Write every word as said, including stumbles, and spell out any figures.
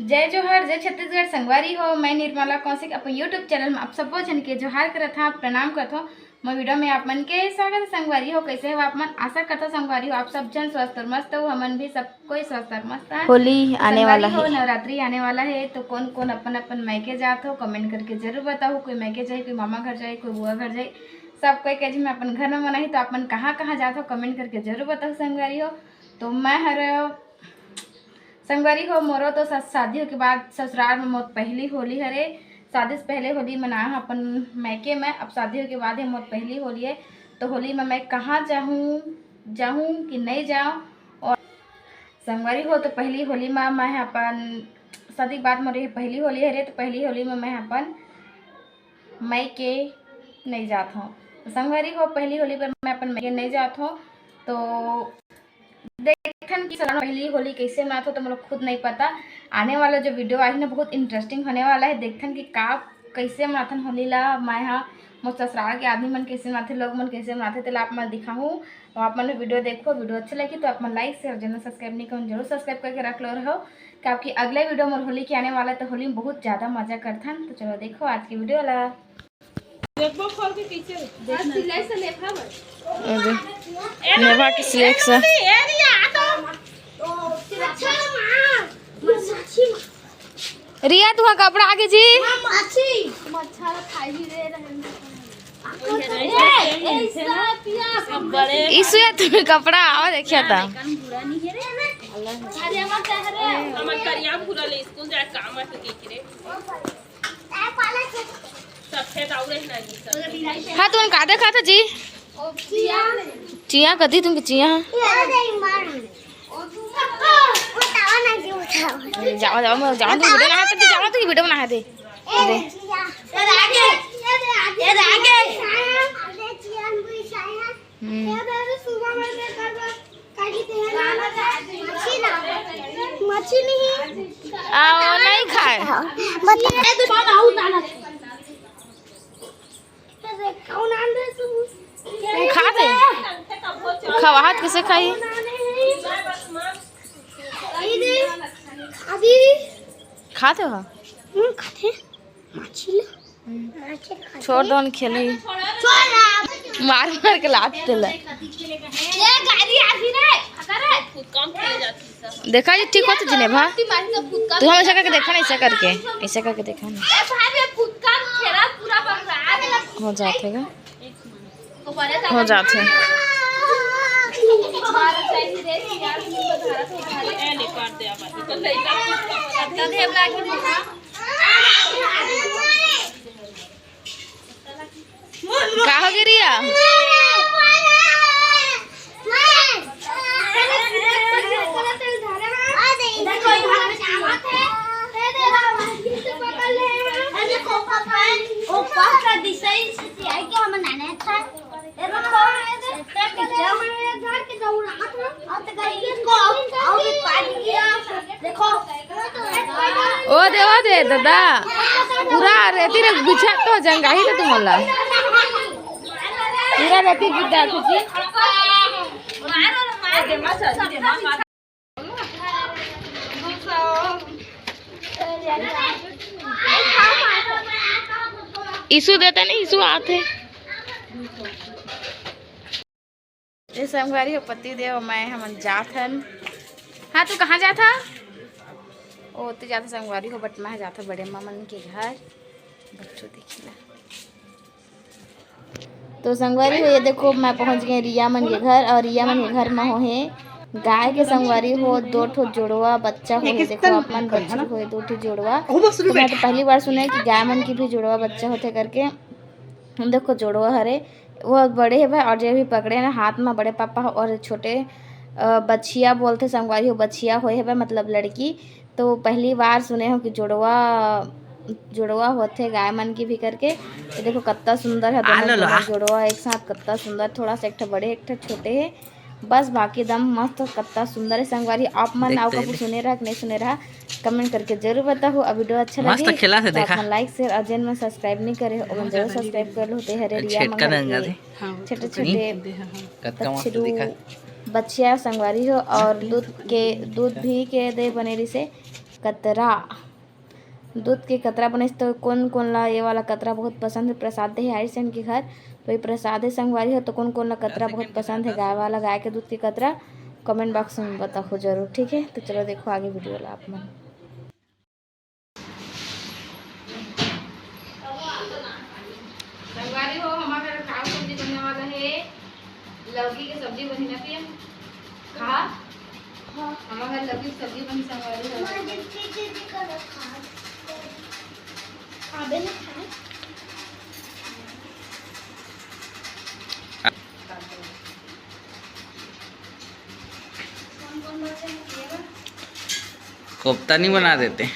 जय जोहार, जय छत्तीसगढ़। संगवारी हो, मैं निर्मला कौशिक अपन YouTube चैनल में आप सब्बो झन के जोहार करत हव, प्रणाम करत हव। मैं वीडियो में आप मन के स्वागत है संगवारी हो। कैसे हो आप मन? आशा करत हव संगवारी हो आप सब झन स्वस्थ और मस्त हो, हमन भी सब कोई स्वस्थ और मस्त है। होली आने वाला है, नवरात्रि आने वाला है, तो कौन कौन अपन अपन मायके जात हो, कमेंट करके जरूर बताओ। कोई मायके जाए, कोई मामा घर जाए, कोई बुआ घर जाए, सब कोई के जी में अपन घर में मनाही, तो आप मन कहाँ कहाँ जात हो, कमेंट करके जरूर बताओ संगवारी हो। तो मैं हर संगवारी हो, मोरो तो सा-, शादी के बाद ससुराल में मोर पहली होली हरे। शादी से पहले होली मनाए हव अपन मायके में, अब शादी के बाद ये मोर पहली होली है। तो होली में मैं कहाँ जाहूँ, जाहूँ कि नहीं जाऊँ? और संगवारी हो, तो पहली होली में मैं अपन शादी के बाद मोर ये पहली होली हरे, तो पहली होली में मैं अपन मायके नहीं जात हव। तो संगवारी हो, पहली होली पर मैं अपन मायके नहीं जात हव। तो देखथन कि साल पहली होली कैसे मनात हो, तो मोला खुद नहीं पता। आने वाला जो वीडियो आही ना, बहुत इंटरेस्टिंग होने वाला है। देखथन कि का, कैसे मनाथन होली ला, मैं हा, मोर ससुराल के आदमी मन कैसे मनाथे, लोग मन कैसे मनाथे, तेला आप मन दिखाहूँ। और आप मन वीडियो देखो, वीडियो अच्छा लगी तो आप मन लाइक, शेयर, चैनल सब्सक्राइब नहीं करो, जरूर सब्सक्राइब करके रख लो रहो, क्योंकि अगले वीडियो मोर होली के आने वाला है, तो होली में बहुत ज़्यादा मजा करथन। तो चलो देखो आज की वीडियो ला। देखबो खोल के पीछे। ए दे। नेभा के सिलेक्स। रिया, तुहां कपड़ा आगे जी। मच्छर खाई रे रहन। ईसु या तुम्हें कपड़ा आवा देखिया था। अरे हमर करिया भूरा ले स्कूल जाए काम है तो के रे। हाँ, तुमन का देखा था जी? चिया कथी तुमके चिया? जावा, जावा, मैं जावा, तुमके वीडियो बना दे, जावा, तुमके वीडियो बना दे। दे। हम्म। मच्छी नहीं। आ, वो नहीं खाए। खा दे। खवाहत कैसे खाई? खाते हो? हम्म, खाते। मछली। छोड़ दो न खेली। मार मार के लात देला। देखा जी, ठीक होत जिनेभा। तू हम ऐसा करके देखा ना, ऐसा करके, ऐसा करके देखा ना। हो जात हे गा। हो जात हे। का हो गे रिया? ओ दे, ओ दे, दादा, पूरा रेती रे बिछा तो जंगाही तो तुमन ला। पूरा रेती गिर जात हे जी। ईसु देता नहीं, ईसु आत हे। ए संगवारी हो, पति देव, मैं हमन जात हन। हाँ, तू कहाँ जात हा? ओ, तू जात हा संगवारी हो, but मैं जात हा बड़े अम्मा मन के घर। बच्चों देखिला। तो संगवारी हो, ये देखो, मैं पहुँच गई रिया मन के घर, और रिया मन के घर में हो हे गाय के संगवारी हो, दो ठो जुड़वा बच्चा हो हे। देखो, आप मन बच्चा हो हे, दो ठो जुड़वा। तो मैं तो पहली बार सुने कि गाय मन की भी जुड़वा बच्चा होथे करके। हम देखो, जुड़वा हरे, वो बड़े हे भाई, और जे भी पकड़े ना हाथ में बड़े पापा हो, और छोटे, अ, बछिया बोलथे संगवारी हो, बछिया होए हे भाई, मतलब लड़की। तो पहली बार सुने हो कि जुड़वा, जुड़वा होथे गाय मन की भी करके। तो देखो, कत्ता सुंदर है दोनों, दोनों जुड़वा एक साथ, कत्ता सुंदर, थोड़ा सा एक ठो बड़े, एक ठो छोटे हे। बस बाकी दम मस्त, कत्ता सुंदर हे संगवारी। आप मन अउ कभू सुने रहा कि नहीं सुने रहा, कमेंट करके जरूर बताओ। अब वीडियो अच्छा लगे तो आप मन लाइक, शेयर और जेन मन सब्सक्राइब नहीं करे हो, ओमन जरूर सब्सक्राइब कर लो। ते हरे रिया मन घर के छोटे छोटे बछरू, बछिया संगवारी हो, और दूध के, दूध भी के दे बने रिसे। कतरा, दूध के कतरा बनिस। तो कोन कोन ला ये वाला कतरा बहुत पसंद है? प्रसाद दे हे आइसन के घर, तो ये प्रसाद है संगवारी हो। तो कोन कोन ला कतरा बहुत पसंद है गाय वाला, गाय के दूध के कतरा, कमेंट बॉक्स में बताओ जरूर, ठीक है। तो चलो देखो आगे वीडियो ला आप मन। संगवारी हो, हमारे घर का सब्जी बनने वाला है, लौकी के सब्जी बनी ना पिया। खा। हाँ। हमारे घर लौकी की सब्जी बनी संगवारी हो। माँ, जितनी चीज़ें करो खा। खाबे ना खाए। कोफ्ता नहीं बना देते?